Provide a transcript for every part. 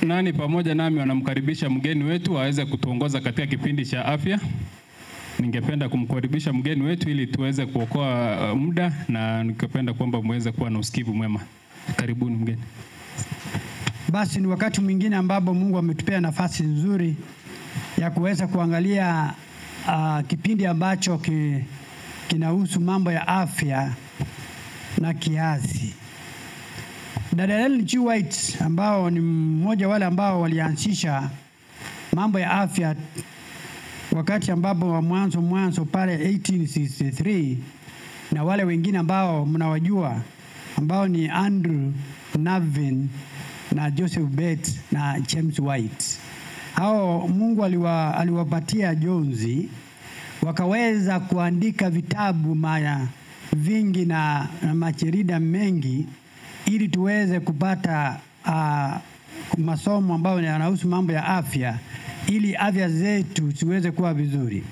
Nani pamoja nami wanamkaribisha mgeni wetu aweze kutuongoza katika kipindi cha afya. Ningependa kumkaribisha mgeni wetu ili tuweze kuokoa muda, na ningependa kwamba muweze kuwa na usikivu mwema. Karibuni mgeni. Basi ni wakati mwingine ambapo Mungu ametupea nafasi nzuri ya kuweza kuangalia kipindi ambacho kinahusu mambo ya afya na kiazi. Dada Ellen G. White ambao ni mmoja wale ambao walianzisha mambo ya afya wakati ambapo wa mwanzo pale 1863, na wale wengine ambao mnawajua ambao ni Andrew Navin na Joseph Bates na James White. Hao Mungu aliwapatia jonzi, wakaweza kuandika vitabu maya vingi na macherida mengi ili tuweze kupata masomo ambayo yanahusu mambo ya afya ili afya zetu ziweze kuwa vizuri.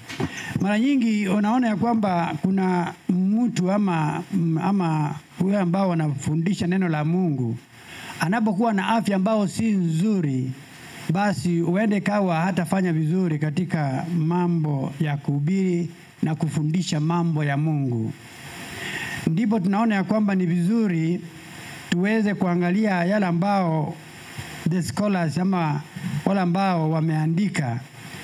Mara nyingi unaona ya kwamba kuna mtu ama huyo ambao wanafundisha neno la Mungu anapokuwa na afya ambao si nzuri, basi uende kawa hatafanya vizuri katika mambo ya kuhubiri na kufundisha mambo ya Mungu. Ndipo tunaona ya kwamba ni vizuri tuweze kuangalia yale ambao the scholars ama wale ambao wameandika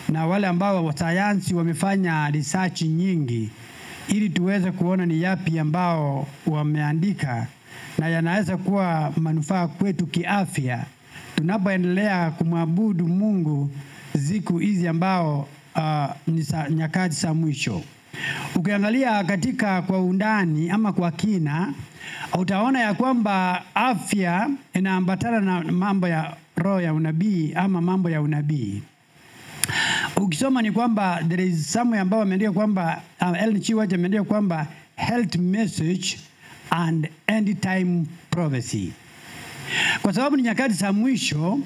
na wale ambao wa sayansi wamefanya research nyingi, ili tuweze kuona ni yapi ambao wameandika na yanaweza kuwa manufaa kwetu kiafya tunapoendelea kumwabudu Mungu siku hizi ambao ni nyakati za mwisho. Ukiangalia katika kwa undani ama kwa kina, utaona ya kwamba afya inaambatana na mambo ya roho ya unabii ama mambo ya unabii. Ukisoma ni kwamba there is somewhere ambao wameandika kwamba Ellen G. White ameandika kwamba health message and end time prophecy. Kwa sababu ni nyakati za mwisho,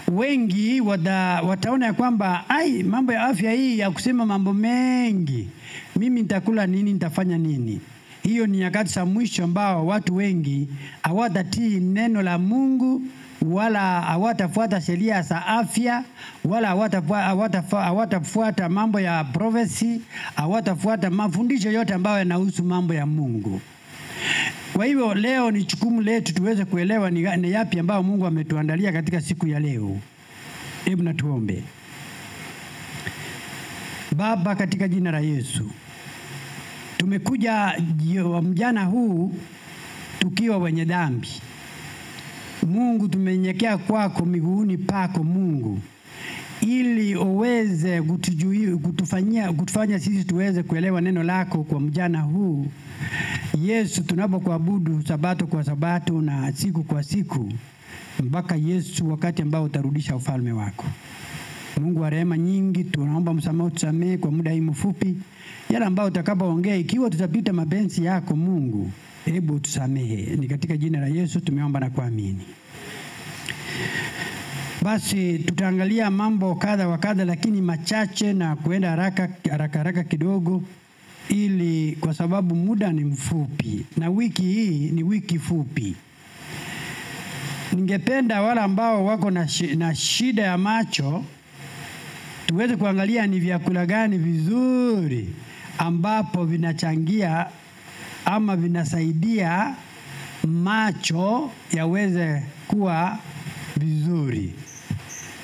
wengi wataona ya kwamba ai, mambo ya afya hii ya kusema mambo mengi, mimi nitakula nini, nitafanya nini. Hiyo ni nyakati za mwisho ambao watu wengi hawatatii neno la Mungu, wala hawatafuata sheria za afya, wala hawatafuata mambo ya prophecy, hawatafuata mafundisho yote ambayo yanahusu mambo ya Mungu. Kwa hivyo leo ni jukumu letu tuweze kuelewa ni yapi ambayo Mungu ametuandalia katika siku ya leo. Hebu na tuombe. Baba, katika jina la Yesu, tumekuja mjana huu tukiwa wenye dhambi. Mungu, tumenyenyekea kwako miguuni pako Mungu, ili uweze kutufanya sisi tuweze kuelewa neno lako kwa mjana huu. Yesu, tunapokuabudu sabato kwa sabato na siku kwa siku, mpaka Yesu wakati ambao utarudisha ufalme wako. Mungu wa rehema nyingi, tunaomba msamaha, tusamehe kwa muda hii mfupi yale ambao utakapoongea, ikiwa tutapita mapenzi yako Mungu, hebu tusamehe. Ni katika jina la Yesu tumeomba na kuamini. Basi tutaangalia mambo kadha wa kadha, lakini machache na kuenda haraka haraka kidogo, ili kwa sababu muda ni mfupi na wiki hii ni wiki fupi. Ningependa wale ambao wako na shida ya macho tuweze kuangalia ni vyakula gani vizuri ambapo vinachangia ama vinasaidia macho yaweze kuwa vizuri.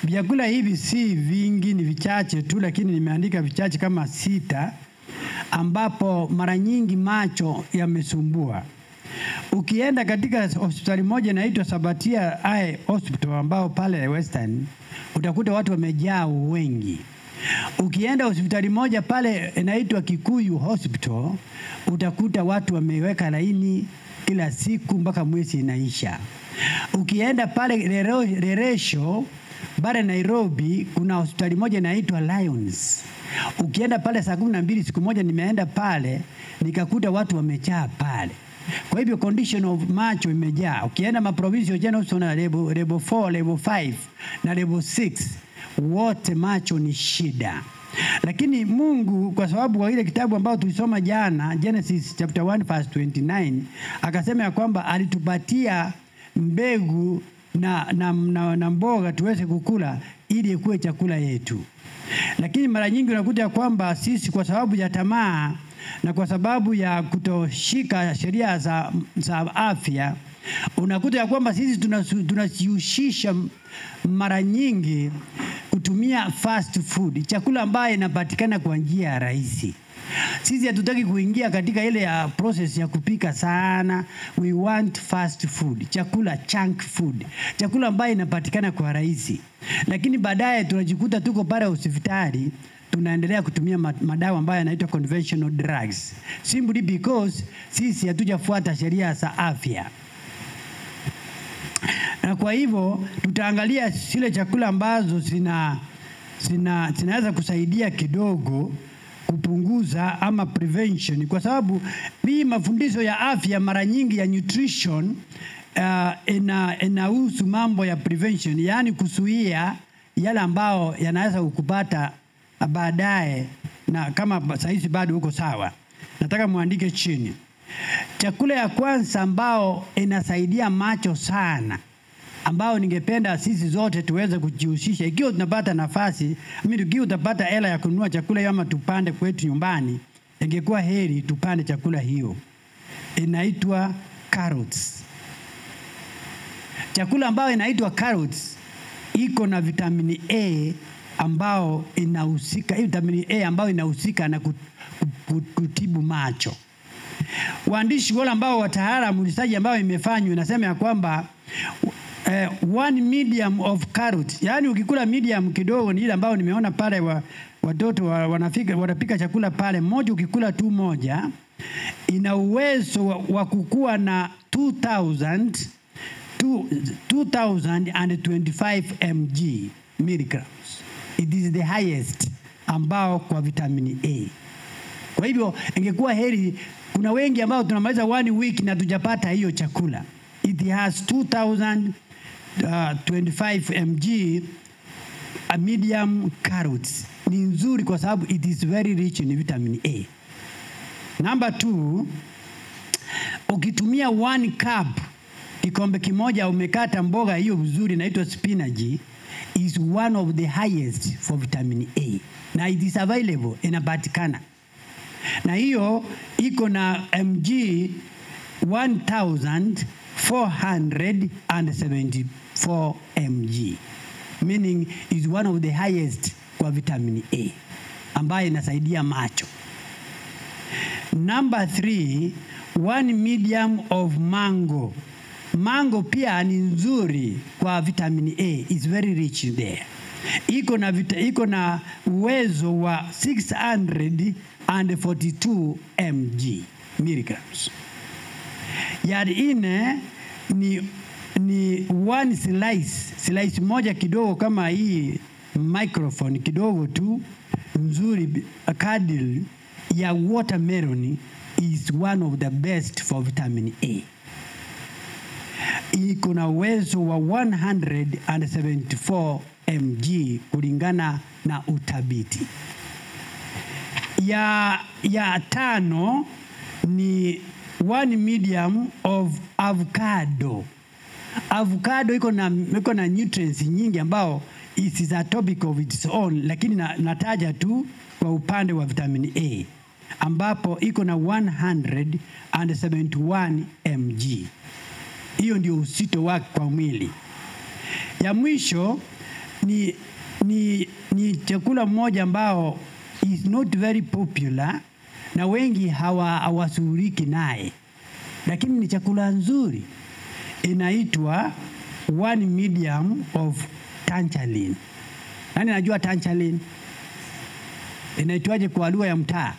Vyakula hivi si vingi, ni vichache tu, lakini nimeandika vichache kama 6 ambapo mara nyingi macho yamesumbua. Ukienda katika hospitali moja inaitwa Sabatia Eye Hospital ambao pale Western, utakuta watu wamejaa wengi. Ukienda hospitali moja pale inaitwa Kikuyu Hospital, utakuta watu wameweka laini kila siku mpaka mwezi inaisha. Ukienda pale Reresho bare Nairobi, kuna hospitali moja inaitwa Lions. Ukienda pale saa 12 siku moja nimeenda pale nikakuta watu wamejaa pale. Kwa hivyo condition of macho imejaa. Ukienda ma provincial general hospital level 4, level 5 na level 6, wote macho ni shida. Lakini Mungu, kwa sababu kwa ile kitabu ambao tulisoma jana, Genesis chapter 1 verse 29, akasema ya kwamba alitupatia mbegu na mboga tuweze kukula ili ikuwe chakula yetu. Lakini mara nyingi unakuta kwamba sisi kwa sababu ya tamaa na kwa sababu ya kutoshika sheria za afya, unakuta ya kwamba sisi tunajihusisha mara nyingi kutumia fast food, chakula ambayo inapatikana kwa njia rahisi. Sisi hatutaki kuingia katika ile ya process ya kupika sana. We want fast food, chakula chunk food, chakula ambayo inapatikana kwa rahisi. Lakini baadaye tunajikuta tuko pale hospitali tunaendelea kutumia madawa ambayo yanaitwa conventional drugs, simply because sisi hatujafuata sheria za afya. Na kwa hivyo tutaangalia zile chakula ambazo zinaweza kusaidia kidogo kupunguza ama prevention, kwa sababu hii mafundisho ya afya mara nyingi ya nutrition inahusu mambo ya prevention, yaani kuzuia yale ambao yanaweza kukupata baadaye, na kama saizi bado uko sawa. Nataka muandike chini. Chakula ya kwanza ambao inasaidia macho sana, ambao ningependa sisi zote tuweze kujihusisha ikiwa tunapata nafasi, mimi ikiwa utapata hela ya kununua chakula hiyo ama tupande kwetu nyumbani, ingekuwa heri tupande chakula hiyo. Inaitwa carrots. Chakula ambayo inaitwa carrots iko na vitamini A ambao inahusika, vitamini A ambayo inahusika na kutibu macho. Waandishi wale ambao wataalamu, research ambayo imefanywa inasema ya kwamba one medium of carrot, yani ukikula medium kidogo, ni ile ambayo nimeona pale watoto wanapika chakula pale, moja ukikula tu moja ina uwezo wa kukua na 2025 mg milligrams. It is the highest ambao kwa vitamini A. Kwa hivyo ingekuwa heri, kuna wengi ambao tunamaliza 1 week na tujapata hiyo chakula. It has 2025 mg a medium carrots. Ni nzuri kwa sababu it is very rich in vitamin A. Number 2, ukitumia 1 cup, kikombe kimoja umekata mboga hiyo vizuri inaitwa spinach, is one of the highest for vitamin A. Na it is available, inapatikana. Na hiyo iko na mg 1474 mg, meaning is one of the highest kwa vitamin A ambayo inasaidia macho. Number 3, one medium of mango. Mango pia ni nzuri kwa vitamin A, is very rich there. Iko na uwezo wa 642 mg milligrams. Ya nne ni one slice moja kidogo kama hii microphone kidogo tu nzuri, kadri ya watermelon is one of the best for vitamin A. Iko na uwezo wa 174 mg kulingana na uthabiti. Ya tano ni one medium of avocado. Avocado iko na nutrients nyingi ambao it is a topic of its own, lakini nataja tu kwa upande wa vitamin A ambapo iko na 171 mg. Hiyo ndio uzito wake kwa mwili. Ya mwisho ni chakula moja ambao is not very popular na wengi hawashughuliki naye, lakini ni chakula nzuri. Inaitwa one medium of tangerine. Nani anajua tangerine? Inaitwaje kwa lugha ya mtaa?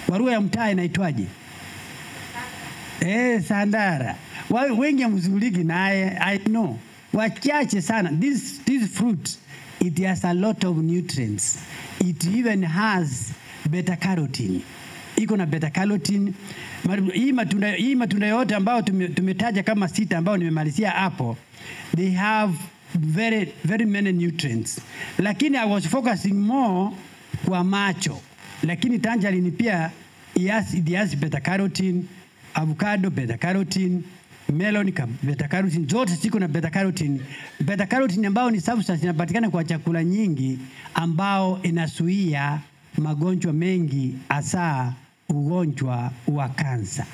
Kwa lugha ya mtaa inaitwaje? Sandara. Wengi hamshughuliki naye, I know. Wachache sana. This fruit, it has a lot of nutrients. It even has beta carotene. Iko na beta carotene. Hii matunda yote ambayo tumetaja kama sita ambayo nimemalizia hapo, they have very, very many nutrients. Lakini I was focusing more kwa macho. Lakini tangerine pia it has beta carotene, avocado beta carotene, Melon beta carotene, zote ziko na beta carotene. Beta carotene ambao ni substance inapatikana kwa chakula nyingi, ambao inazuia magonjwa mengi, hasa ugonjwa wa kansa.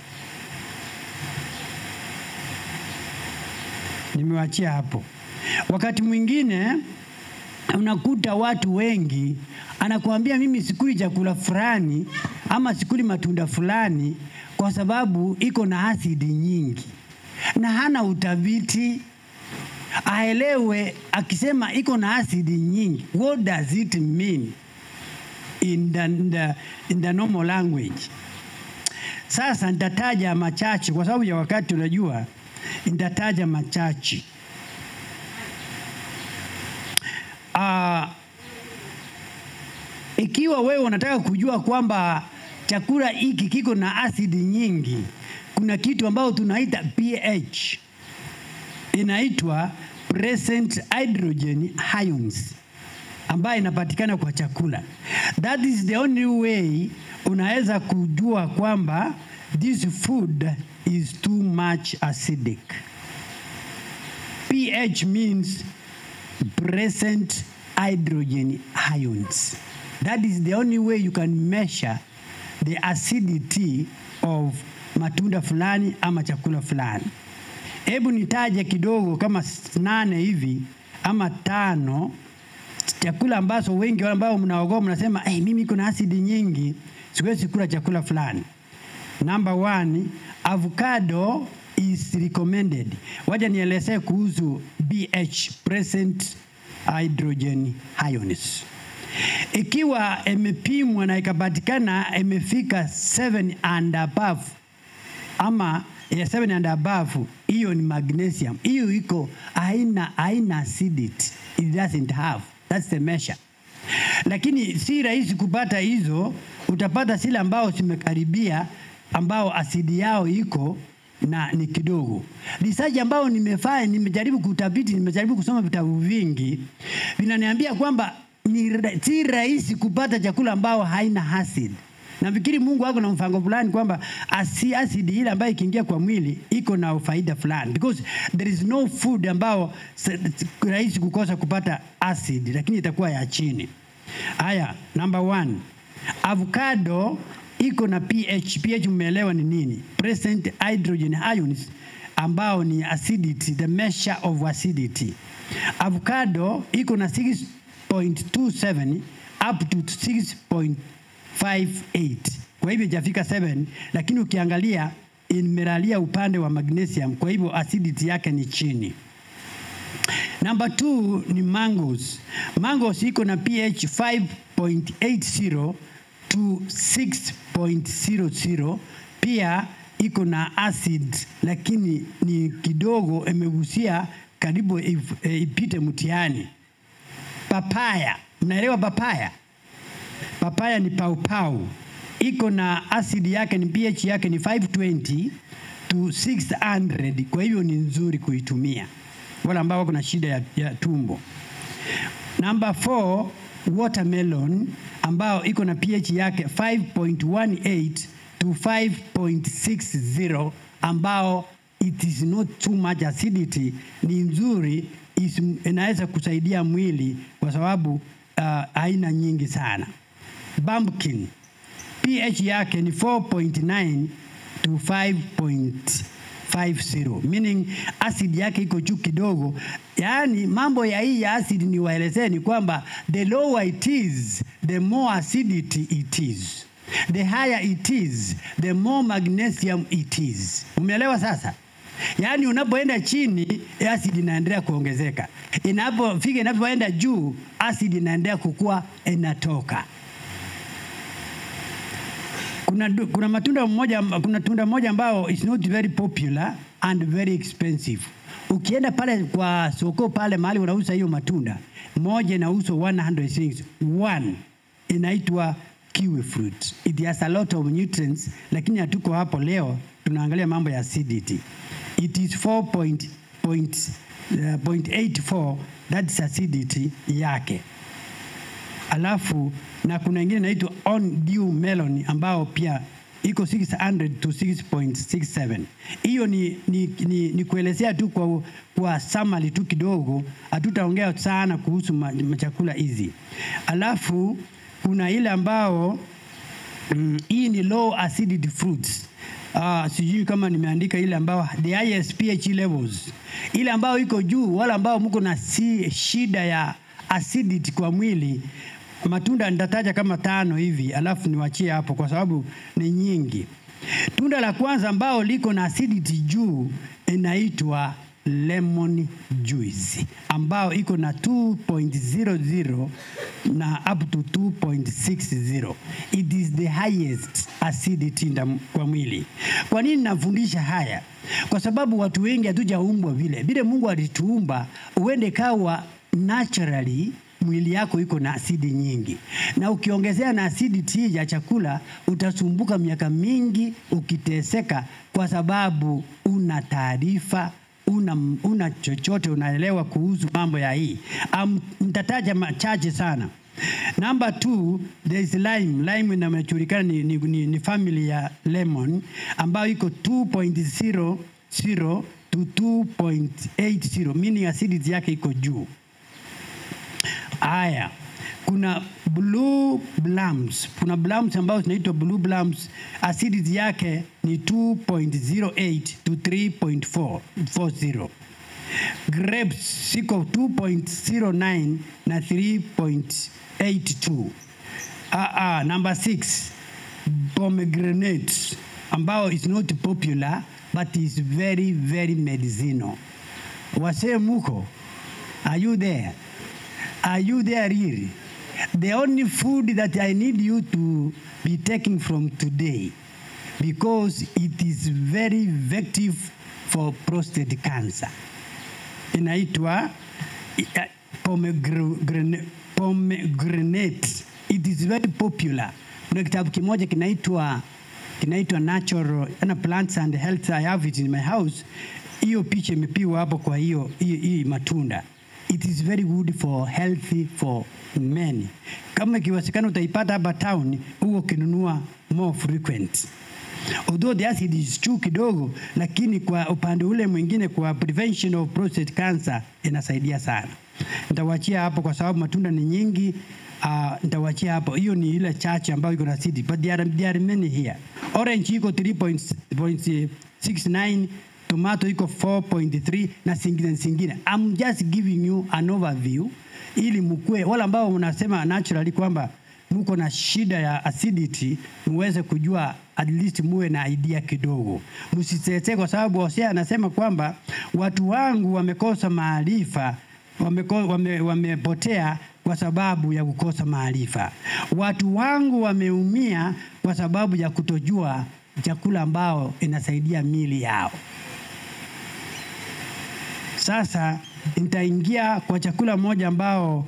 Nimewachia hapo. Wakati mwingine unakuta watu wengi anakuambia mimi sikuli chakula fulani ama sikuli matunda fulani kwa sababu iko na asidi nyingi, na hana utafiti aelewe. Akisema iko na asidi nyingi, what does it mean in the normal language? Sasa nitataja machache kwa sababu ya wakati, unajua, nitataja machache. Ikiwa wewe unataka kujua kwamba chakula hiki kiko na asidi nyingi, kuna kitu ambao tunaita pH, inaitwa present hydrogen ions, ambayo inapatikana kwa chakula. That is the only way unaweza kujua kwamba this food is too much acidic. pH means present hydrogen ions. That is the only way you can measure the acidity of matunda fulani ama chakula fulani. Hebu nitaje kidogo kama 8 hivi ama 5 chakula ambazo wengi wale ambao mnaogopa mnasema, hey, mimi kuna asidi nyingi, siwezi kula chakula fulani. Number 1, avocado is recommended. Wacha nielezee kuhusu pH, present hydrogen ions. Ikiwa imepimwa na ikapatikana imefika 7 and above, ama ya 7 and above, hiyo ni magnesium. Hiyo iko haina acidity. It doesn't have. That's the measure. Lakini si rahisi kupata hizo, utapata zile ambao zimekaribia, ambao asidi yao iko na ni kidogo. Research ambao nimefanya, nimejaribu kutafiti, nimejaribu kusoma vitabu vingi, vinaniambia kwamba si rahisi kupata chakula ambao haina acid. Nafikiri Mungu wako na mpango fulani kwamba acid ile ambayo ikiingia kwa mwili iko na faida fulani, because there is no food ambao rahisi kukosa kupata acid, lakini itakuwa ya chini. Haya, number 1, avocado iko na pH. pH umeelewa ni nini? Present hydrogen ions, ambao ni acidity, the measure of acidity. Avocado iko na 6.27 up to 6.58. Kwa hivyo haijafika 7, lakini ukiangalia imelalia upande wa magnesium, kwa hivyo acidity yake ni chini. Number 2 ni mangoes. Mangoes iko na pH 5.80 to 6.00. Pia iko na acid, lakini ni kidogo, imegusia karibu ipite mtihani. Papaya, mnaelewa papaya? Papaya ni paupau. Iko na acid yake ni pH yake ni 520 to 600. Kwa hivyo ni nzuri kuitumia wale ambao wako na shida ya tumbo. Number 4, watermelon, ambao iko na pH yake 5.18 to 5.60, ambao it is not too much acidity, ni nzuri, inaweza kusaidia mwili kwa sababu haina nyingi sana. Pumpkin, pH yake ni 4.9 to 5.50, meaning acid yake iko juu kidogo. Yaani mambo ya hii ya acid ni waelezeni kwamba the lower it is, the more acidity it is. The higher it is, the more magnesium it is. Umeelewa sasa? Yaani unapoenda chini, acid inaendelea kuongezeka. Inapofika, inapoenda juu, acid inaendelea kukua, inatoka. Kuna matunda mmoja, kuna tunda moja ambao is not very popular and very expensive. Ukienda pale kwa soko pale mahali unauza hiyo matunda, moja inauzwa 100 shillings. One inaitwa kiwi fruit. It has a lot of nutrients, lakini hatuko hapo leo, tunaangalia mambo ya acidity. It is 4.84, that's acidity yake. Alafu na kuna ingine inaitwa on dew melon ambao pia iko 600 to 6.67. Hiyo ni kuelezea tu kwa summary tu kidogo, hatutaongea sana kuhusu chakula hizi. Alafu kuna ile ambao hii ni low acidity fruits. Sijui kama nimeandika ile ambao the highest pH levels, ile ambao iko juu, wala ambao mko na shida ya acidity kwa mwili. Matunda nitataja kama 5 hivi, alafu niwachie hapo kwa sababu ni nyingi. Tunda la kwanza ambao liko na acidity juu inaitwa lemon juice, ambao iko na 2.00 na up to 2.60. It is the highest acidity kwa mwili. Kwa nini nafundisha haya? Kwa sababu watu wengi hatujaumbwa vile. Vile Mungu alituumba, uende kawa naturally mwili yako iko na asidi nyingi. Na ukiongezea na acidity ya chakula, utasumbuka miaka mingi ukiteseka, kwa sababu una taarifa, una chochote unaelewa kuhusu mambo ya hii. Nitataja machache sana. Number 2, there is lime. Lime inajulikana ni family ya lemon, ambayo iko 2.00 to 2.80, meaning acidity yake iko juu. Aya, kuna blue plums. Kuna plums ambazo zinaitwa blue plums, acidity yake ni 2.08 to 3.440. Grapes ziko 2.09 na 3.82. Number 6, pomegranate, ambao is not popular but is very very medicinal. Wasee muko, are you there? Are you there really? The only food that I need you to be taking from today, because it is very effective for prostate cancer. Inaitwa pomegranate. It is very popular. Kuna kitabu kimoja kinaitwa Natural Plants and Health. I have it in my house. Hiyo picha imepigwa hapo kwa hiyo matunda. It is very good for healthy for men. Kama ikiwezekana utaipata hapa town, huo kinunua more frequent. Although the acid is juu kidogo, lakini kwa upande ule mwingine kwa prevention of prostate cancer inasaidia sana. Nitawachia hapo kwa sababu matunda ni nyingi. Nitawachia hapo. Hiyo ni ile chache ambayo iko na acid, but there are many here. Orange iko 3.69, tomato iko 4.3 na zingine. I'm just giving you an overview ili mkue, wala ambao mnasema naturally kwamba mko na shida ya acidity, muweze kujua, at least muwe na idea kidogo. Msitete, kwa sababu Hosea anasema kwamba watu wangu wamekosa maarifa, wamepotea kwa sababu ya kukosa maarifa. Watu wangu wameumia kwa sababu ya kutojua chakula ambao inasaidia miili yao. Sasa nitaingia kwa chakula moja ambao,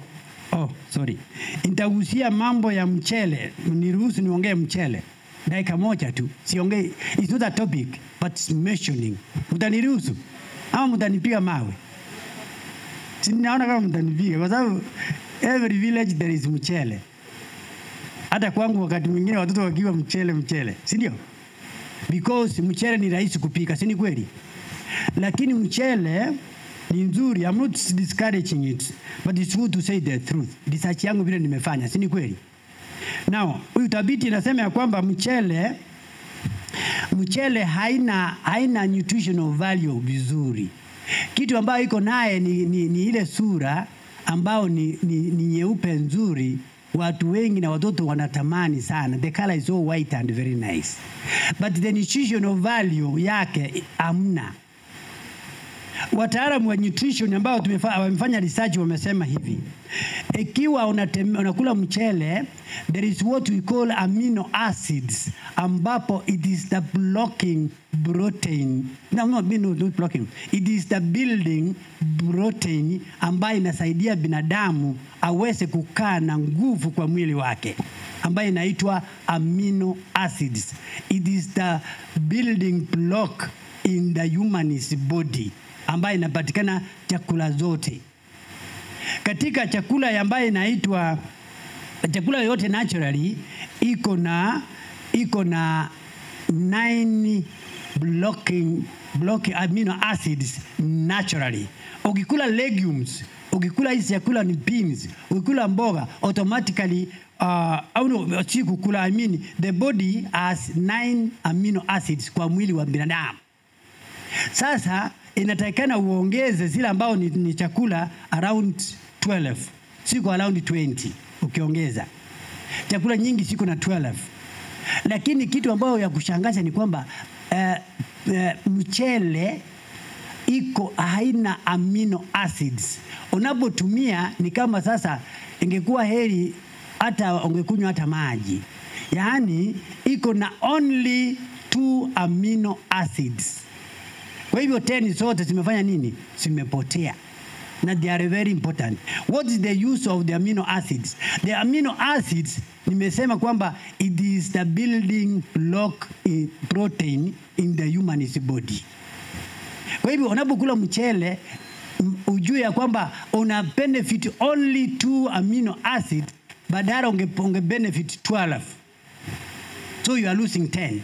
nitagusia mambo ya mchele. Niruhusu niongee mchele dakika moja tu. Siongee, it's not a topic but it's mentioning. Mtaniruhusu ama mtanipiga mawe? Si naona kama mtanipiga, kwa sababu every village there is mchele. Hata kwangu wakati mwingine watoto wakiwa mchele, si ndio? Because mchele ni rahisi kupika, si ni kweli? Lakini mchele ni nzuri. I'm not discouraging it, but it's good to say the truth. Research yangu vile nimefanya, si ni kweli? Now, utafiti inasema ya kwamba mchele haina nutritional value vizuri. Kitu ambayo iko naye ni ile sura ambao ni nyeupe nzuri. Watu wengi na watoto wanatamani sana. The color is so white and very nice. But the nutritional value yake hamna. Wataalamu wa nutrition ambao wamefanya research wamesema hivi. Ikiwa unakula mchele, there is what we call amino acids, ambapo it is the blocking protein. No, not blocking. It is the building protein ambayo inasaidia binadamu aweze kukaa na nguvu kwa mwili wake, ambayo inaitwa amino acids. It is the building block in the human's body, ambayo inapatikana chakula zote. Katika chakula ambayo inaitwa chakula yote naturally iko na 9 blocking amino acids naturally. Ukikula legumes, ukikula hizi chakula ni beans, ukikula mboga automatically au si kukula, I mean the body has 9 amino acids kwa mwili wa binadamu. Sasa inatakikana uongeze zile ambao ni chakula around 12, siko around 20. Ukiongeza chakula nyingi siko na 12. Lakini kitu ambayo ya kushangaza ni kwamba mchele iko haina amino acids. Unapotumia ni kama sasa ingekuwa heri hata ungekunywa hata maji. Yaani iko na only 2 amino acids. Kwa hivyo 10 zote zimefanya nini? Zimepotea. Na they are very important. What is the use of the amino acids? The amino acids, nimesema kwamba it is the building block in protein in the human body. Kwa hivyo unapokula mchele ujue ya kwamba una benefit only 2 amino acids, badala unge benefit 12. So you are losing 10.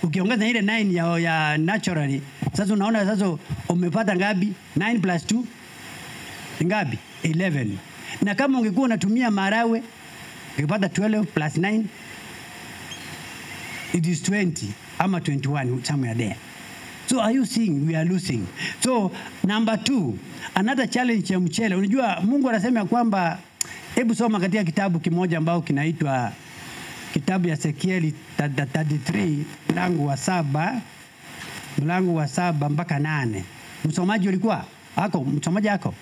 Ukiongeza ile 9 ya naturally, sasa unaona sasa umepata ngapi? 9 plus 2 ngapi? 11. Na kama ungekuwa unatumia marawe ungepata 12 plus 9, it is 20 ama 21, somewhere there. So are you seeing we are losing? So number 2, another challenge ya mchele. Unajua Mungu anasema kwamba, hebu soma katika kitabu kimoja ambao kinaitwa kitabu ya Ezekieli 33 mlango wa 7, mlango wa 7 mpaka 8. Msomaji ulikuwa hako? Msomaji hako?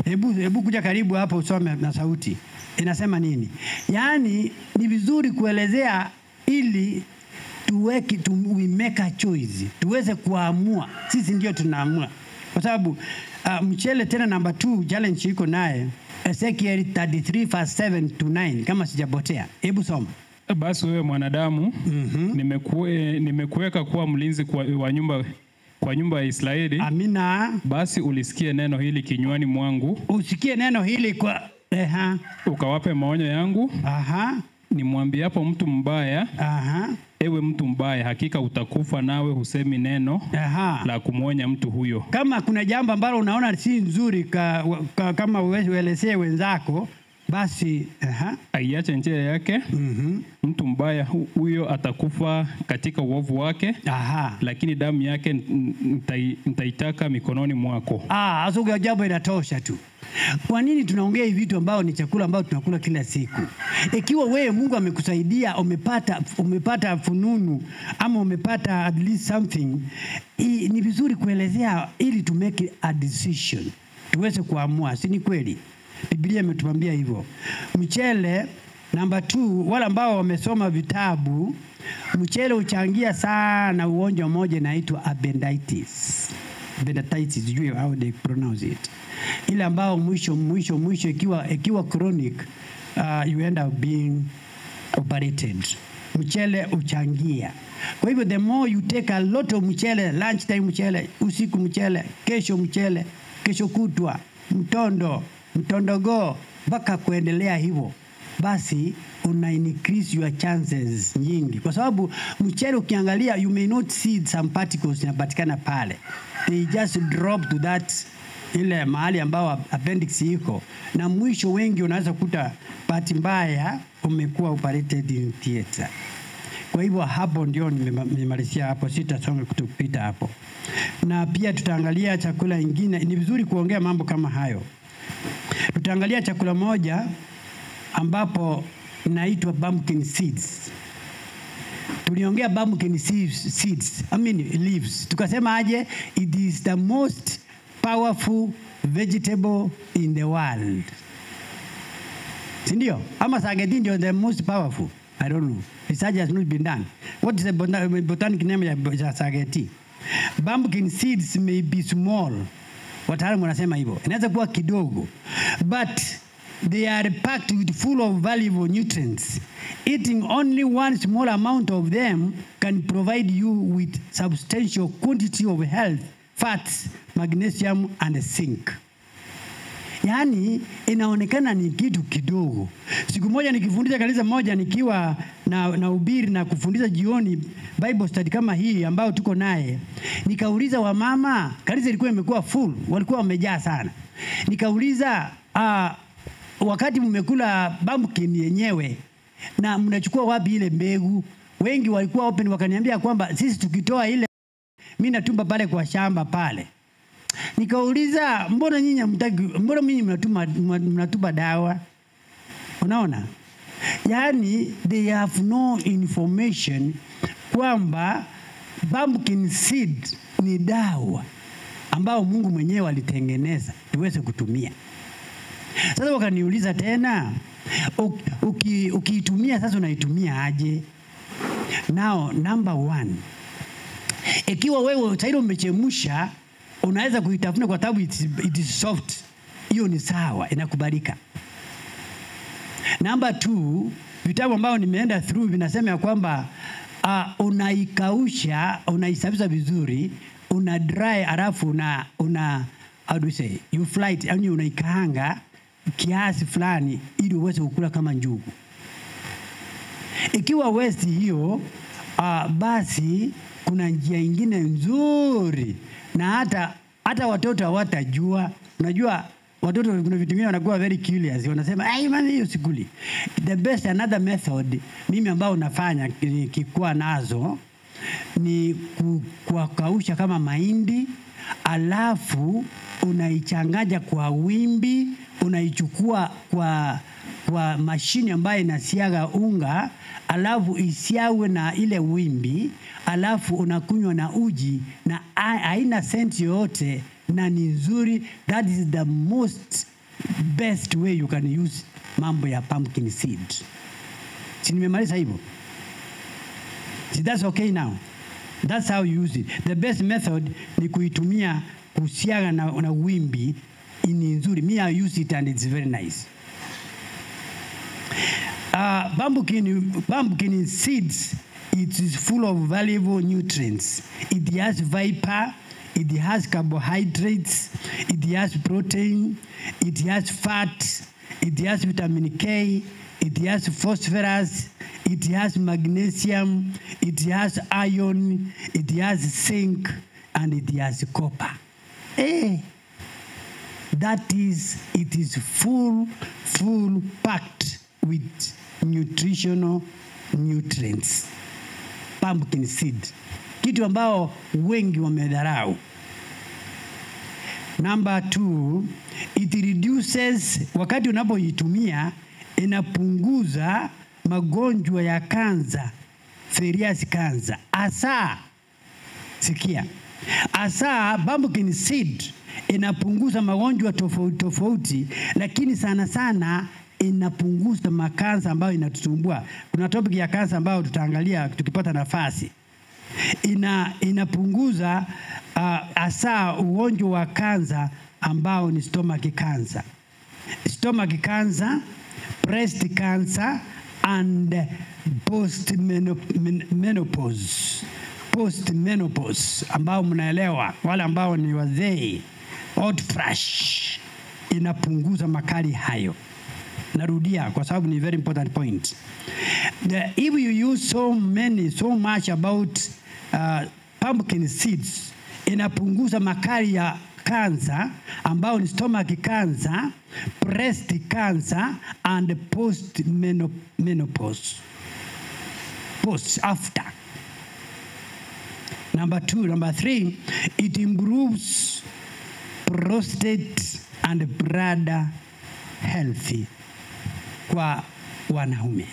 Hebu kuja karibu hapo usome na sauti. Inasema nini? Yaani ni vizuri kuelezea ili tuweke we make a choice. Tuweze kuamua. Sisi ndio tunaamua. Kwa sababu mchele tena number 2 challenge iko naye Ezekiel 33 verse 7 to 9 kama sijapotea. Hebu soma. Basi wewe mwanadamu, nimekuweka kuwa mlinzi kwa nyumba ya Israeli. Amina. Basi ulisikie neno hili kinywani mwangu. Usikie neno hili kwa ukawape maonyo yangu. Aha. Nimwambiapo mtu mbaya, aha, ewe mtu mbaya, hakika utakufa, nawe husemi neno la kumuonya mtu huyo. Kama kuna jambo ambalo unaona si nzuri kama uelezee wenzako, basi aiache njia yake. Mtu mbaya huyo atakufa katika uovu wake. Aha. Lakini damu yake nitaitaka mikononi mwako. Sasa jambo inatosha tu. Kwa nini tunaongea hivi vitu ambao ni chakula ambao tunakula kila siku? Ikiwa wewe Mungu amekusaidia, umepata fununu ama umepata at least something, ni vizuri kuelezea ili to make a decision. Tuweze kuamua, si ni kweli? Biblia imetuambia hivyo. Mchele number 2, wale ambao wamesoma vitabu, mchele huchangia sana ugonjwa mmoja unaitwa appendicitis. Appendicitis, sijui how they pronounce it. Ile ambao mwisho ikiwa chronic, you end up being operated. Mchele huchangia. Kwa hivyo the more you take a lot of mchele, lunch time mchele, usiku mchele, kesho mchele, kesho kutwa, mtondo, mtondogo, mpaka kuendelea hivyo, basi una increase your chances nyingi. Kwa sababu mchele ukiangalia, you may not see some particles zinapatikana pale. They just drop to that ile mahali ambao appendix iko, na mwisho wengi unaweza kuta bahati mbaya umekuwa operated in theater. Kwa hivyo hapo ndio nimemalizia hapo, sitasonga kutupita hapo. Na pia tutaangalia chakula ingine. Ni vizuri kuongea mambo kama hayo. Tutaangalia chakula moja ambapo inaitwa pumpkin seeds. Tuliongea pumpkin seeds, I mean leaves. Tukasema aje, it is the most powerful vegetable in the world. Si ndio? Ama sageti ndio the most powerful. I don't know. Research has not been done. What is the botanic name ya sageti? Pumpkin seeds may be small. Wataalamu wanasema hivyo. Inaweza kuwa kidogo. But they are packed with full of valuable nutrients. Eating only one small amount of them can provide you with substantial quantity of health, fats, magnesium and zinc. Yaani inaonekana ni kitu kidogo. Siku moja nikifundisha kanisa moja, nikiwa na ubiri na kufundisha jioni Bible study kama hii ambayo tuko naye, nikauliza wamama, kanisa ilikuwa imekuwa full, walikuwa wamejaa sana. Nikauliza, wakati mmekula pumpkin yenyewe na mnachukua wapi ile mbegu? Wengi walikuwa open, wakaniambia kwamba sisi tukitoa ile, mimi natumba pale kwa shamba pale. Nikauliza, mbona nyinyi hamtaki, mbona nyinyi mnatupa dawa? Unaona? Yaani they have no information kwamba pumpkin seed ni dawa ambao Mungu mwenyewe alitengeneza tuweze kutumia. Sasa wakaniuliza tena, ukiitumia sasa unaitumia aje? Now number 1, ikiwa wewe tayari umechemsha, unaweza kuitafuna kwa sababu it is soft. Hiyo ni sawa, inakubalika. Number 2, vitabu ambao nimeenda through vinasema ya kwamba unaikausha, unaisafisha vizuri, una dry, alafu una how do you say, you fry it, yani unaikaanga kiasi fulani ili uweze kukula kama njugu. Ikiwa waste hiyo, basi kuna njia nyingine nzuri na hata watoto hawatajua. Unajua watoto kuna vitu vingine wanakuwa very curious, wanasema ai mami hiyo sikuli. The best another method mimi ambao nafanya nikikuwa nazo ni kuwakausha kama mahindi, alafu unaichanganya kwa wimbi, unaichukua kwa mashine ambayo inasiaga unga, alafu isiawe na ile wimbi, alafu unakunywa na uji na haina scent yoyote na ni nzuri. That is the most best way you can use mambo ya pumpkin seed. Si nimemaliza hivyo? See, that's okay now. That's how you use it. The best method ni kuitumia kusiaga na wimbi, ni nzuri. Me, I use it and it's very nice. Pumpkin seeds, it is full of valuable nutrients. It has fiber, it has carbohydrates, it has protein, it has fat, it has vitamin K, it has phosphorus, it has magnesium, it has iron, it has zinc, and it has copper. That is, it is full packed with nutritional nutrients. Pumpkin seed, kitu ambao wengi wamedharau. Number 2, it reduces, wakati unapoitumia inapunguza magonjwa ya kansa, serious cancer. Asa, sikia, asa pumpkin seed inapunguza magonjwa tofauti tofauti, lakini sana sana inapunguza makansa ambayo inatusumbua. Kuna topic ya kansa ambayo tutaangalia tukipata nafasi. Inapunguza hasa ugonjwa wa kansa ambao ni stomach cancer. Stomach cancer, breast cancer and post-menopause. Post-menopause ambao mnaelewa, wale ambao ni wazee, hot flash, inapunguza makali hayo. Narudia kwa sababu ni very important point. If you use so much about pumpkin seeds, inapunguza makali ya cancer ambao ni stomach cancer, breast cancer and post menopause. Post after. Number 2, number 3, it improves prostate and bladder health kwa wanaume.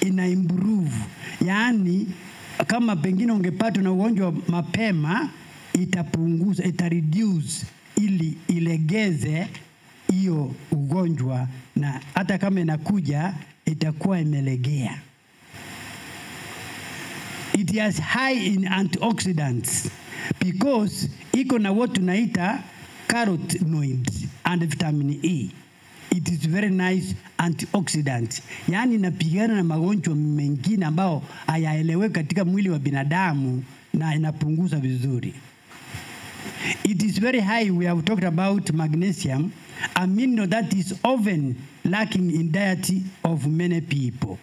Ina improve. Yaani kama pengine ungepatwa na ugonjwa mapema, itapunguza, ita reduce ili ilegeze hiyo ugonjwa, na hata kama inakuja itakuwa imelegea. It is high in antioxidants because iko na what tunaita carotenoids and vitamin E. It is very nice antioxidant. Yaani inapigana na magonjwa mengine ambao hayaeleweki katika mwili wa binadamu na inapunguza vizuri. It is very high, we have talked about magnesium. a mineral that is often lacking in diet of many people.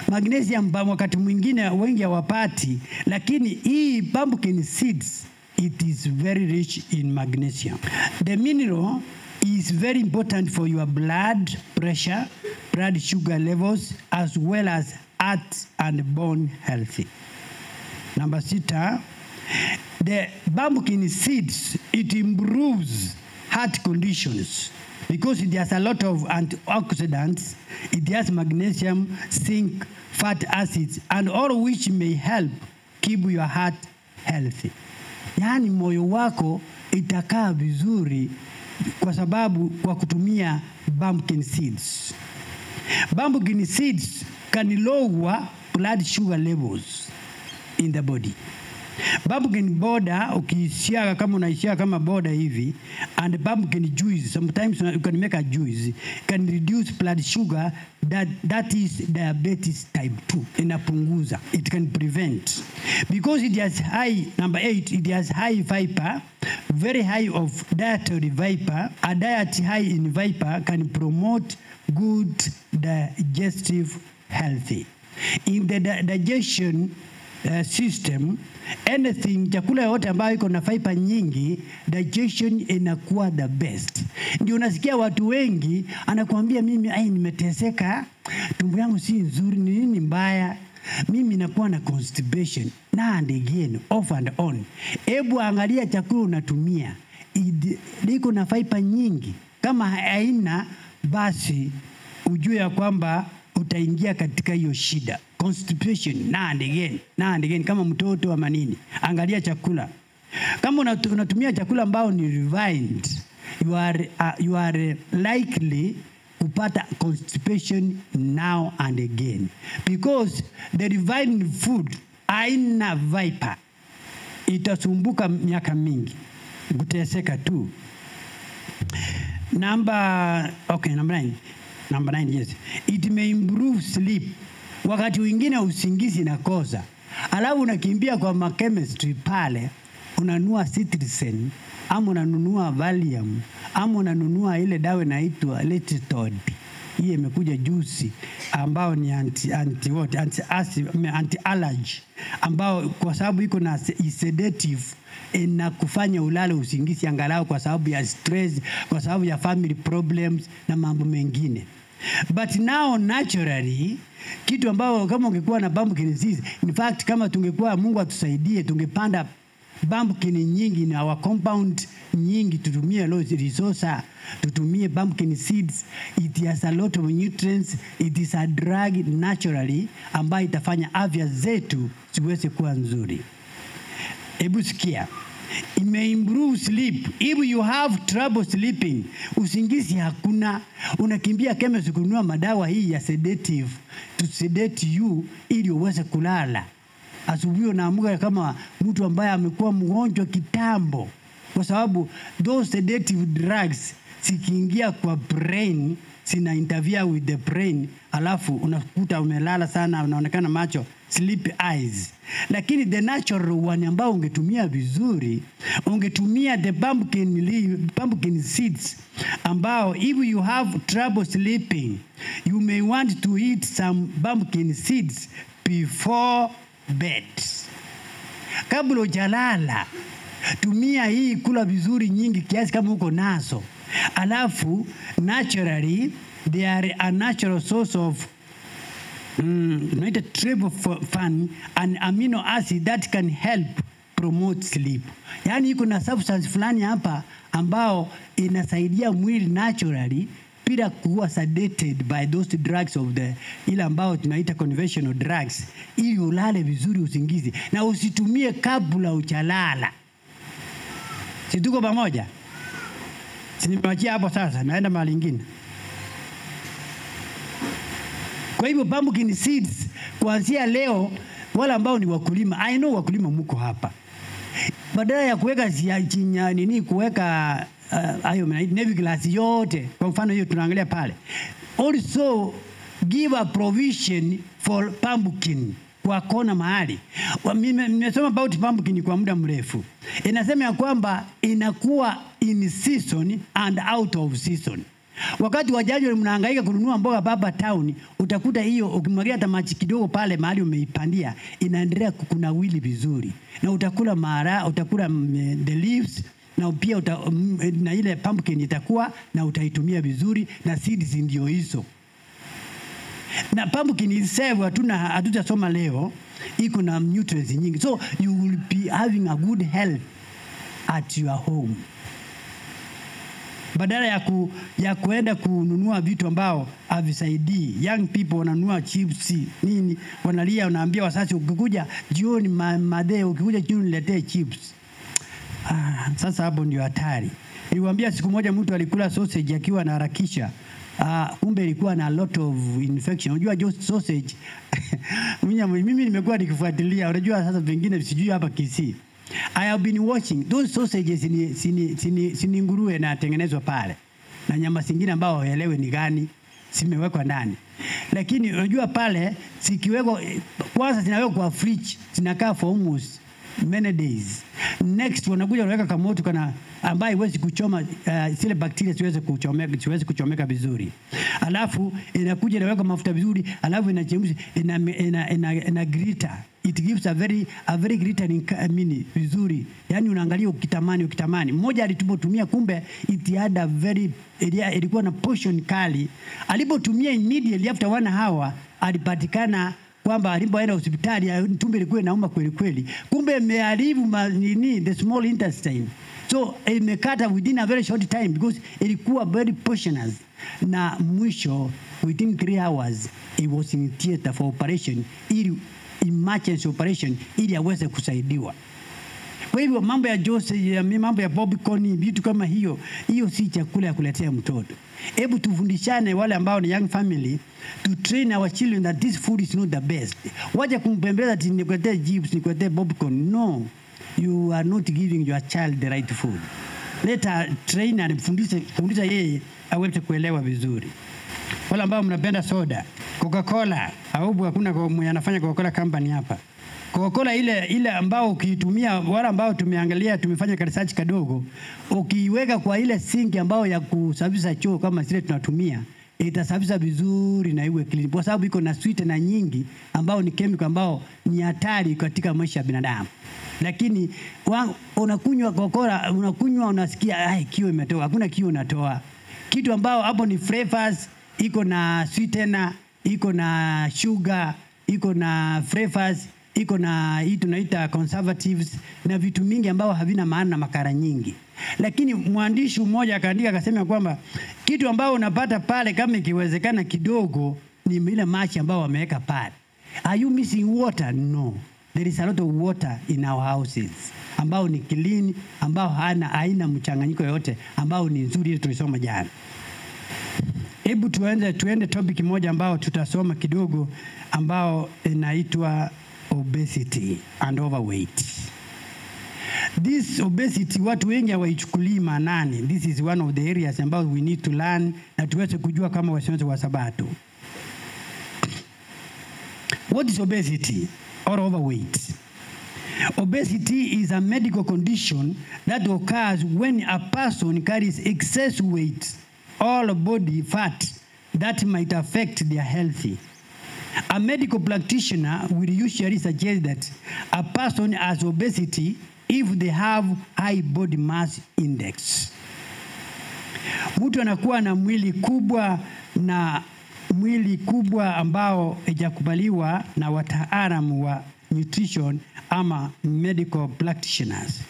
Magnesium wakati mwingine wengi hawapati, lakini hii pumpkin seeds, it is very rich in magnesium. The mineral is very important for your blood pressure, blood sugar levels, as well as heart and bone health. Number 6, the pumpkin seeds, it improves heart conditions because it has a lot of antioxidants. It has magnesium, zinc, fat acids, and all which may help keep your heart healthy. Yaani moyo wako itakaa vizuri kwa sababu kwa kutumia pumpkin seeds. Pumpkin seeds can lower blood sugar levels in the body. Pumpkin powder, ukisiaga kama unaisiaga kama powder hivi, and pumpkin juice, sometimes you can make a juice, can reduce blood sugar, that is diabetes type 2. Inapunguza. It can prevent. Because it has high, number 8, it has high fiber, very high of dietary fiber. A diet high in fiber can promote good digestive health. In the digestion system, anything, chakula yote ambayo iko na fiber nyingi, digestion inakuwa the best. Ndio unasikia watu wengi anakuambia mimi ai nimeteseka, tumbo yangu si nzuri, ni nini mbaya, mimi nakuwa na constipation na and again, off and on. Hebu angalia chakula unatumia iko na fiber nyingi. Kama haina, basi ujue ya kwamba utaingia katika hiyo shida. Constipation na and again, na and again, kama mtoto ama nini. Angalia chakula. Kama unatumia chakula ambao ni refined, you are likely kupata constipation now and again. Because the refined food haina fiber. Itasumbuka miaka mingi. Kuteseka tu. Number 9. Number 9, yes. It may improve sleep. Wakati wengine usingizi nakosa. Alafu unakimbia kwa chemistry pale, unanunua cetirizine, ama unanunua Valium, ama unanunua ile dawa inaitwa Letitod. Hii imekuja juzi ambao ni anti allergy, ambao kwa sababu iko na sedative inakufanya ulale usingizi angalau kwa sababu ya stress, kwa sababu ya family problems na mambo mengine. But now naturally, kitu ambao kama ungekuwa na pumpkin seeds, in fact kama tungekuwa, Mungu atusaidie, tungepanda pumpkin nyingi na our compound nyingi, tutumie low resource, tutumie pumpkin seeds. It has a lot of nutrients, it is a drug naturally ambayo itafanya afya zetu ziweze kuwa nzuri. Hebu sikia. It may improve sleep. If you have trouble sleeping, usingizi hakuna, unakimbia chemist kununua madawa hii ya sedative to sedate you ili uweze kulala. Asubuhi unaamka kama mtu ambaye amekuwa mgonjwa kitambo, kwa sababu those sedative drugs zikiingia kwa brain zina interfere with the brain, alafu unakuta umelala sana, unaonekana macho sleepy eyes. Lakini the natural one ambao ungetumia vizuri, ungetumia the pumpkin leaf, pumpkin seeds, ambao if you have trouble sleeping, you may want to eat some pumpkin seeds before bed. Kabla hujalala, tumia hii, kula vizuri nyingi kiasi kama uko nazo. Alafu naturally they are a natural source of tunaita tryptophan, an amino acid that can help promote sleep. Yaani iko na substance fulani hapa ambao inasaidia mwili naturally bila kuwa sedated by those drugs of the ile ambao tunaita conventional drugs, ili ulale vizuri usingizi na usitumie kabla hujalala. Si tuko pamoja? Si nimewachia hapo sasa, naenda mahali ingine. Kwa hivyo pumpkin seeds kuanzia leo, wale ambao ni wakulima, I know wakulima mko hapa. Badala ya kuweka chinya nini, kuweka ayo navy grass yote, kwa mfano hiyo tunaangalia pale. Also give a provision for pumpkin kwa kona mahali. Nimesoma about pumpkin kwa muda mrefu. Inasema ya kwamba inakuwa in season and out of season. Wakati wa January mnahangaika kununua mboga baba town, utakuta hiyo ukimwagia hata maji kidogo pale mahali umeipandia inaendelea kunawili vizuri, na utakula mara, utakula the leaves na pia na ile pumpkin itakuwa na utaitumia vizuri, na seeds ndio hizo. Na pumpkin itself hatutasoma leo, iko na nutrients nyingi, so you will be having a good health at your home, badala ya kuenda kununua vitu ambao havisaidii. Young people wananunua chips nini, wanalia, wanaambia wazazi, ukikuja jioni madhe, ukikuja jioni niletee chips. Sasa hapo ndio hatari. Niliwaambia siku moja mtu alikula sausage akiwa anaharakisha. Kumbe ilikuwa na lot of infection. Unajua just sausage mimi nimekuwa nikifuatilia. Unajua sasa vingine sijui hapa Kisii. I have been watching those sausages ni nguruwe na tengenezwa pale, na nyama zingine ambao hawaelewi ni gani zimewekwa ndani. Lakini unajua pale zikiwekwa kwanza zinawekwa kwa fridge, zinakaa for almost many days. Next wanakuja wanaweka kamoto kana ambaye haiwezi kuchoma, zile bakteria siwezi kuchomeka vizuri. Alafu inakuja inaweka mafuta vizuri, alafu inachemsha, ina glitter. It gives a very glittering mini vizuri. Yani unaangalia ukitamani. Mmoja alipotumia, kumbe it had a very, ilikuwa na poison kali. Alipotumia immediately after 1 hour alipatikana kwamba alipoenda hospitali tumbo ilikuwa inauma kweli kweli. Kumbe imeharibu the small intestine. So imekata within a very short time because ilikuwa very poisonous. Na mwisho within 3 hours he was in theater for operation, ili emergency operation ili aweze kusaidiwa. Kwa hivyo mambo ya Jose, mambo ya popcorn, vitu kama hiyo, hiyo si chakula ya kuletea mtoto. Hebu tufundishane wale ambao ni young family to train our children that this food is not the best. Wacha kumpembeleza ati nikuletee chips, nikuletee popcorn. No, you are not giving your child the right food. Let her train and fundisha yeye aweze kuelewa vizuri. Wale ambao mnapenda soda, Coca-Cola, au hakuna mwenye anafanya Coca-Cola company hapa. Coca-Cola ile ambao ukiitumia, wale ambao tumeangalia tumefanya research kidogo, ukiiweka kwa ile sink ambao ya kusafisha choo kama zile tunatumia, itasafisha vizuri na iwe clean, kwa sababu iko na sweetener nyingi ambao ni chemical ambao ni hatari katika maisha ya binadamu. Lakini unakunywa Coca-Cola, unakunywa unasikia ai kiu imetoka, hakuna kiu unatoa. Kitu ambao hapo ni flavors, iko na sweetener, iko na sugar, iko na flavors, iko na hii tunaita conservatives na vitu mingi ambao havina maana na makara nyingi. Lakini mwandishi mmoja akaandika akasema kwamba kitu ambao unapata pale kama ikiwezekana kidogo ni ile maji ambao wameweka pale. Are you missing water? No. There is a lot of water in our houses ambao ni clean, ambao hana haina mchanganyiko yote, ambao ni nzuri, ile tulisoma jana. Hebu tuende topic moja ambao tutasoma kidogo ambao inaitwa obesity and overweight. This obesity watu wengi hawaichukulii maanani. This is one of the areas ambao we need to learn na tuweze kujua kama wasimamizi wa Sabato. What is obesity or overweight? Obesity is a medical condition that occurs when a person carries excess weight or body fat that might affect their health. A medical practitioner will usually suggest that a person has obesity if they have high body mass index. Mtu anakuwa na mwili kubwa na mwili kubwa ambao haijakubaliwa na wataalamu wa nutrition ama medical practitioners.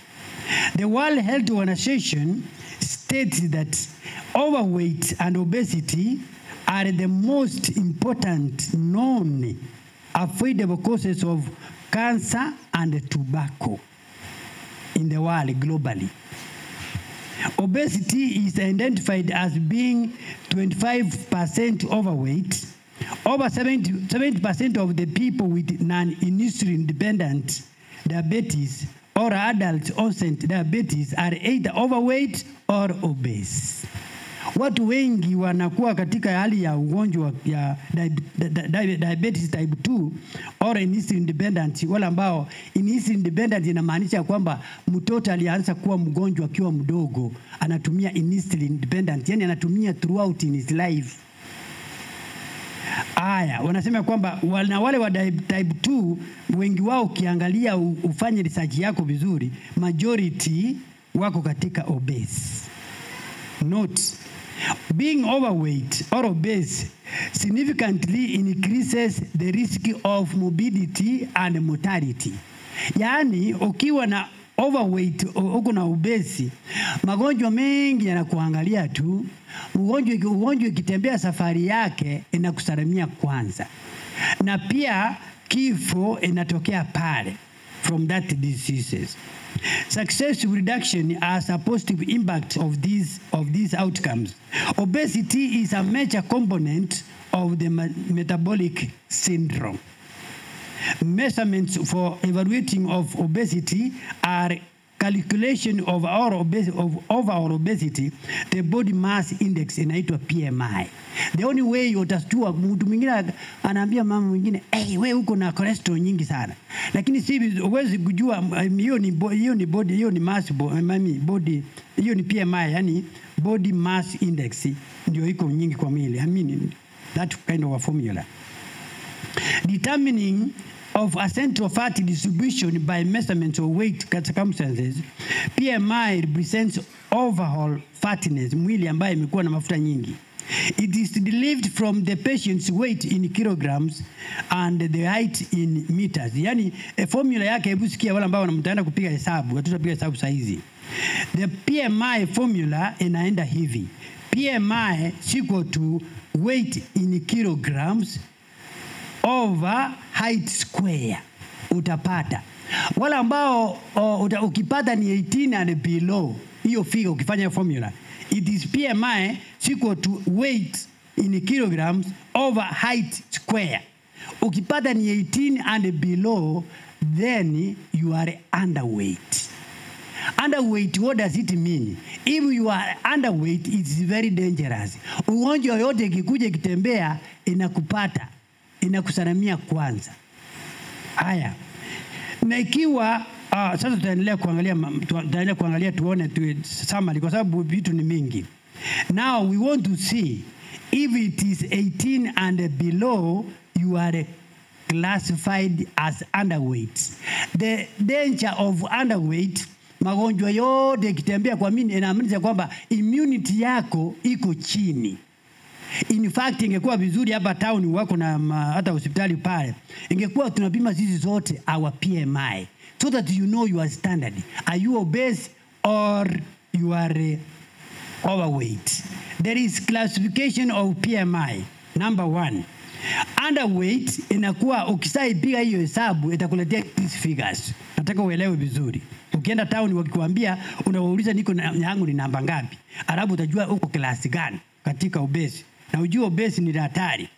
The World Health Organization states that overweight and obesity are the most important known avoidable causes of cancer and tobacco in the world globally. Obesity is identified as being 25% overweight. Over 70% of the people with non-insulin dependent diabetes or adult onset diabetes are either overweight or obese. Watu wengi wanakuwa katika hali ya ugonjwa ya diabetes type 2 or insulin dependent. Wale ambao insulin dependent inamaanisha kwamba mtoto alianza kuwa mgonjwa akiwa mdogo, anatumia insulin dependent, yani anatumia throughout in his life. Aya, wanasema kwamba na wale wa type 2 wengi wao ukiangalia ufanye research yako vizuri, majority wako katika obese. Note, being overweight or obese significantly increases the risk of morbidity and mortality. Yaani ukiwa na overweight, uko na obese, magonjwa mengi yanakuangalia tu. Ugonjwa ikitembea safari yake inakusalimia kwanza, na pia kifo inatokea pale from that diseases. Successive reduction has a positive impact of these outcomes. Obesity is a major component of the metabolic syndrome. Measurements for evaluating of obesity are calculation of our overall obesity, the body mass index inaitwa PMI. The only way utajua, mtu mwingine anaambia mama mwingine, "Hey, wewe uko na cholesterol nyingi sana." Lakini si huwezi kujua hiyo ni body, hiyo ni mass body, hiyo ni PMI, yani body mass index ndio iko nyingi kwa mwili. I mean that kind of a formula. Determining of a central fat distribution by measurements of weight circumstances, PMI represents overall fatness, mwili ambaye imekuwa na mafuta nyingi. It is derived from the patient's weight in kilograms and the height in meters. Yani formula yake, hebu sikia wale ambao wanamtaenda kupiga hesabu, hatutapiga hesabu saa hizi. The PMI formula inaenda hivi. PMI equal to weight in kilograms over height square. Utapata wala ambao ukipata ni 18 and below, hiyo figure ukifanya formula, it is PMI equal to weight in kilograms over height square. Ukipata ni 18 and below, then you are underweight. Underweight, what does it mean? If you are underweight, it's very dangerous. Ugonjwa yote ikikuja ikitembea inakupata, inakusalamia kwanza. Haya. Na ikiwa sasa tutaendelea kuangalia tuone tu summary kwa sababu vitu ni mingi. Now we want to see if it is 18 and below, you are classified as underweight. The danger of underweight, magonjwa yote ikitembea kwa mimi inaamaanisha kwamba immunity yako iko chini. In fact, ingekuwa vizuri hapa town wako na hata hospitali pale, ingekuwa tunapima sisi zote our PMI so that you know your standard. Are you obese or you are overweight? There is classification of PMI. Number one, underweight inakuwa ukisaipiga hiyo hesabu itakuletea these figures. Nataka uelewe vizuri. Ukienda town wakikwambia, unawauliza niko yangu ni namba ngapi, alafu utajua uko class gani katika obese. Na ujue obese ni hatari.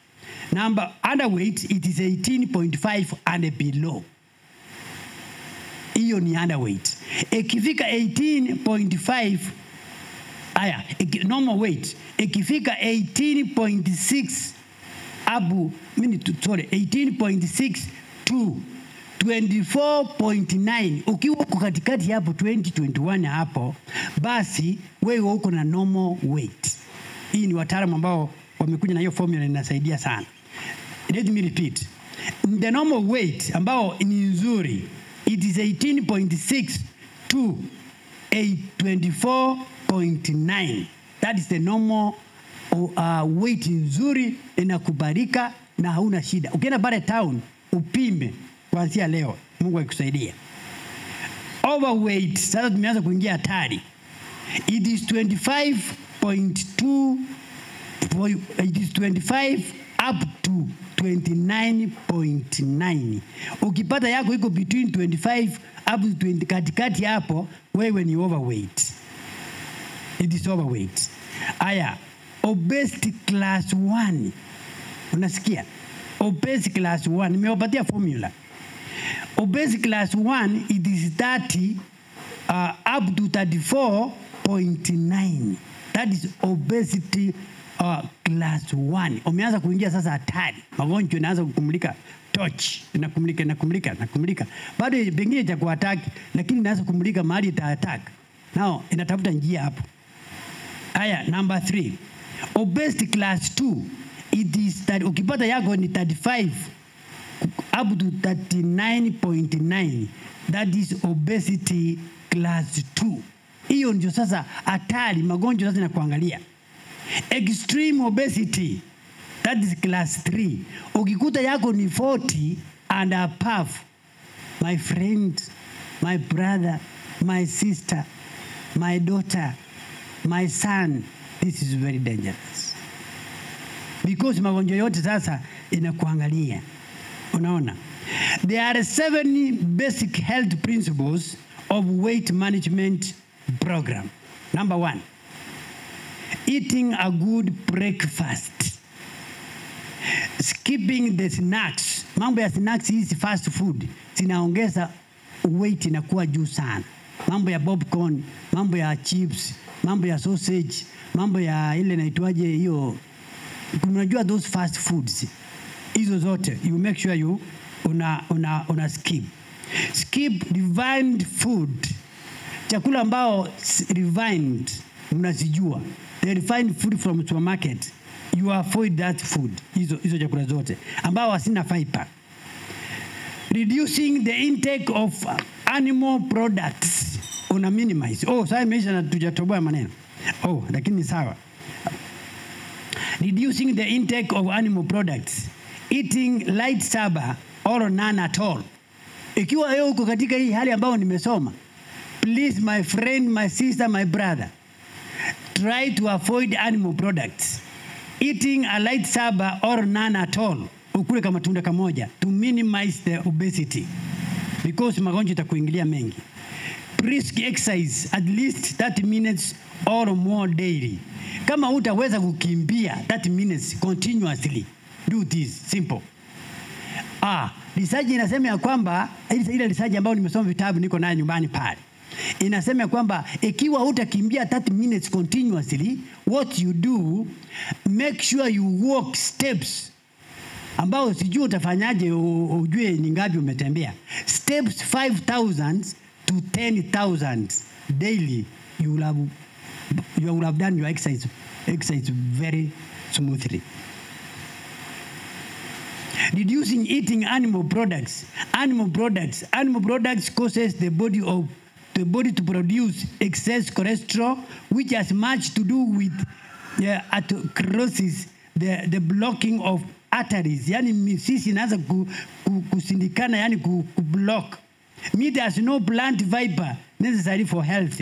Number underweight, it is 18.5 and below. Hiyo ni underweight. Ikifika 18.5, aya, normal weight, ikifika 18.6 abu, sorry, 18.6 to 24.9, ukiwa uko katikati hapo 2021 hapo, basi wewe uko na normal weight. Hii ni wataalamu ambao wamekuja na hiyo formula, inasaidia sana. Let me repeat. The normal weight ambao ni nzuri, it is 18.6 to 24.9. That is the normal weight nzuri, inakubalika na hauna shida. Ukienda pale town upime kuanzia leo, Mungu akikusaidia. Overweight, sasa tumeanza kuingia hatari. It is 25.2, it is 25 up to 29.9. Ukipata yako iko between 25 up to 20, katikati hapo, wewe ni overweight. It is overweight. Aya, obesity class 1. Unasikia? Obesity class 1. Nimewapatia formula. Obesity class 1, it is 30 up to 34.9. That is obesity class 1. Umeanza kuingia sasa hatari. Magonjwa inaanza kukumulika. Torch inakumulika, inakumulika, inakumulika. Bado pengine cha kuattack, lakini inaanza kumulika mahali ita attack. Now inatafuta njia hapo. Haya, number 3. Obesity class 2. It is that ukipata yako ni 35 up to 39.9. That is obesity class 2. Hiyo ndio sasa hatari, magonjwa sasa inakuangalia. Extreme obesity, that is class 3. Ukikuta yako ni 40 and above, my friend, my brother, my sister, my daughter, my son, this is very dangerous. Because magonjwa yote sasa inakuangalia. Unaona? There are 7 basic health principles of weight management program. Number 1, eating a good breakfast. Skipping the snacks. Mambo ya snacks hizi fast food zinaongeza weight inakuwa juu sana. Mambo ya popcorn, mambo ya chips, mambo ya sausage, mambo ya ile inaitwaje hiyo, unajua those fast foods. Hizo zote you make sure you una skip. Skip refined food. Chakula ambao refined mnazijua. The refined food from supermarket, you avoid that food. Hizo chakula zote ambao hasina fiber. Reducing the intake of animal products. Una minimize. Oh, sasa imeisha na tujatoboa maneno. Oh, lakini sawa. Reducing the intake of animal products. Eating light supper or none at all. Ikiwa wewe uko katika hii hali ambayo nimesoma, please my friend, my sister, my brother, try to avoid animal products. Eating a light supper or none at all. Ukule kama tunda kamoja to minimize the obesity, because magonjwa itakuingilia mengi. Brisk exercise at least 30 minutes or more daily. Kama hutaweza kukimbia 30 minutes continuously, do this simple. Research inasema ya kwamba, ile research ambayo nimesoma vitabu niko nayo nyumbani pale, inasema kwamba ikiwa hutakimbia 30 minutes continuously, what you do, make sure you walk steps ambao sijui utafanyaje ujue ni ngapi umetembea. Steps 5,000 to 10,000 daily, you will have done your exercise very smoothly. Reducing eating animal products. Animal products causes the body to produce excess cholesterol, which has much to do with atherosclerosis, the blocking of arteries. Yani misisi inaanza kusindikana, yani kublock. Meat has no plant fiber necessary for health.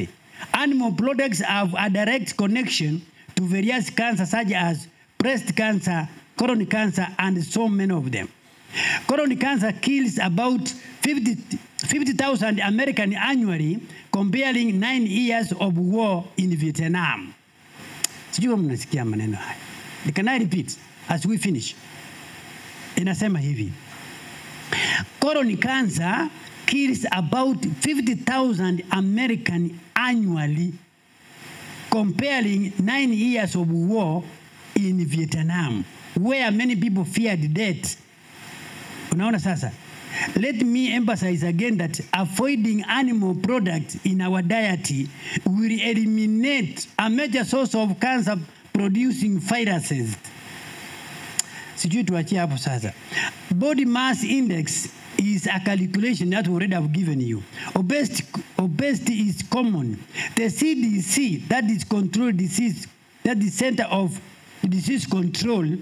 Animal products have a direct connection to various cancers such as breast cancer, colon cancer, and so many of them. Colon cancer kills about 50,000 Americans annually, comparing 9 years of war in Vietnam. Sijui kama mnasikia maneno haya. Can I repeat as we finish? Inasema hivi. Colon cancer kills about 50,000 Americans annually, comparing 9 years of war in Vietnam, where many people feared death. Unaona sasa? Let me emphasize again that avoiding animal products in our diet will eliminate a major source of cancer-producing viruses. Sijui tuachie hapo sasa. Body mass index is a calculation that we already have given you. Obesity is common. The CDC, that is control disease, that is Center of Disease Control,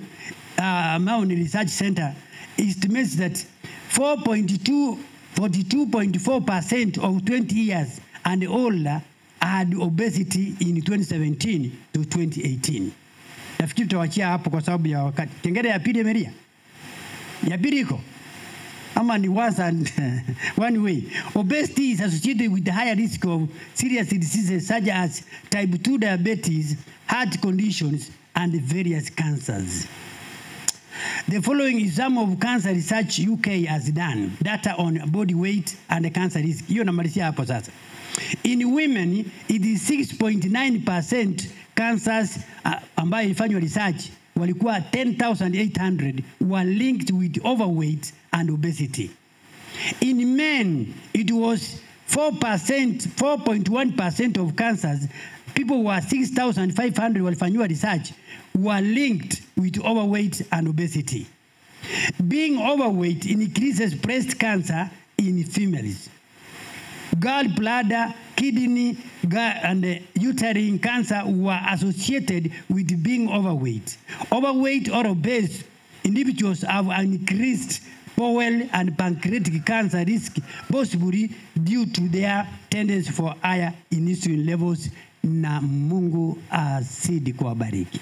Maoni Research Center, estimates that 42.4% of 20 years and older had obesity in 2017 to 2018. Nafikiri tutawachia hapo kwa sababu ya wakati. Kengele ya pili Maria. Ya pili iko. Ama ni once and one way. Obesity is associated with the higher risk of serious diseases such as type 2 diabetes, heart conditions, and various cancers. The following is some of cancer research UK has done. Data on body weight and cancer risk. Hiyo namalizia hapo sasa. In women, it is 6.9% cancers ambayo ilifanywa research walikuwa 10,800 were linked with overweight and obesity. In men, it was 4%, 4.1% of cancers. People were 6,500 walifanyiwa research were linked with overweight and obesity. Being overweight increases breast cancer in females. Gallbladder, kidney, and uterine cancer were associated with being overweight. Overweight or obese individuals have an increased bowel and pancreatic cancer risk, possibly due to their tendency for higher insulin levels. Na Mungu azidi kuwabariki.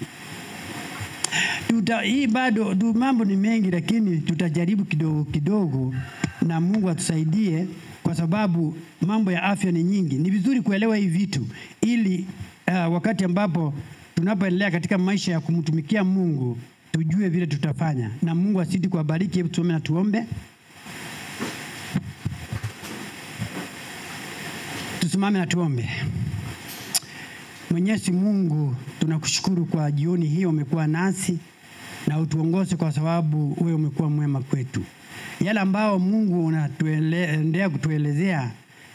Hii bado mambo ni mengi, lakini tutajaribu kidogo kidogo, na Mungu atusaidie, kwa sababu mambo ya afya ni nyingi. Ni vizuri kuelewa hii vitu ili wakati ambapo tunapoendelea katika maisha ya kumtumikia Mungu tujue vile tutafanya. Na Mungu azidi kuwabariki. Hebu tuombe na tuombe. Tusimame na tuombe. Mwenyezi Mungu, tunakushukuru kwa jioni hii umekuwa nasi, na utuongoze kwa sababu wewe umekuwa mwema kwetu. Yale ambao Mungu unatuendelea kutuelezea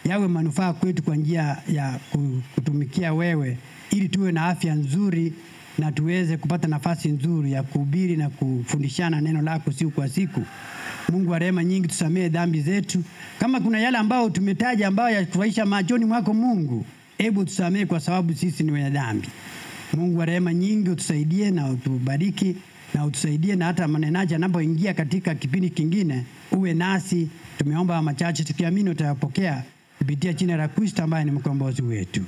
yawe manufaa kwetu kwa njia ya kutumikia wewe, ili tuwe na afya nzuri na tuweze kupata nafasi nzuri ya kuhubiri na kufundishana neno lako siku kwa siku. Mungu wa rehema nyingi, tusamehe dhambi zetu. Kama kuna yale ambao tumetaja ambayo yatufurahisha machoni mwako Mungu, hebu tusamehe kwa sababu sisi ni wenye dhambi. Mungu wa rehema nyingi, utusaidie na utubariki na utusaidie, na hata manenaji anapoingia katika kipindi kingine uwe nasi. Tumeomba machache tukiamini utayapokea kupitia jina la Kristo ambaye ni mkombozi wetu.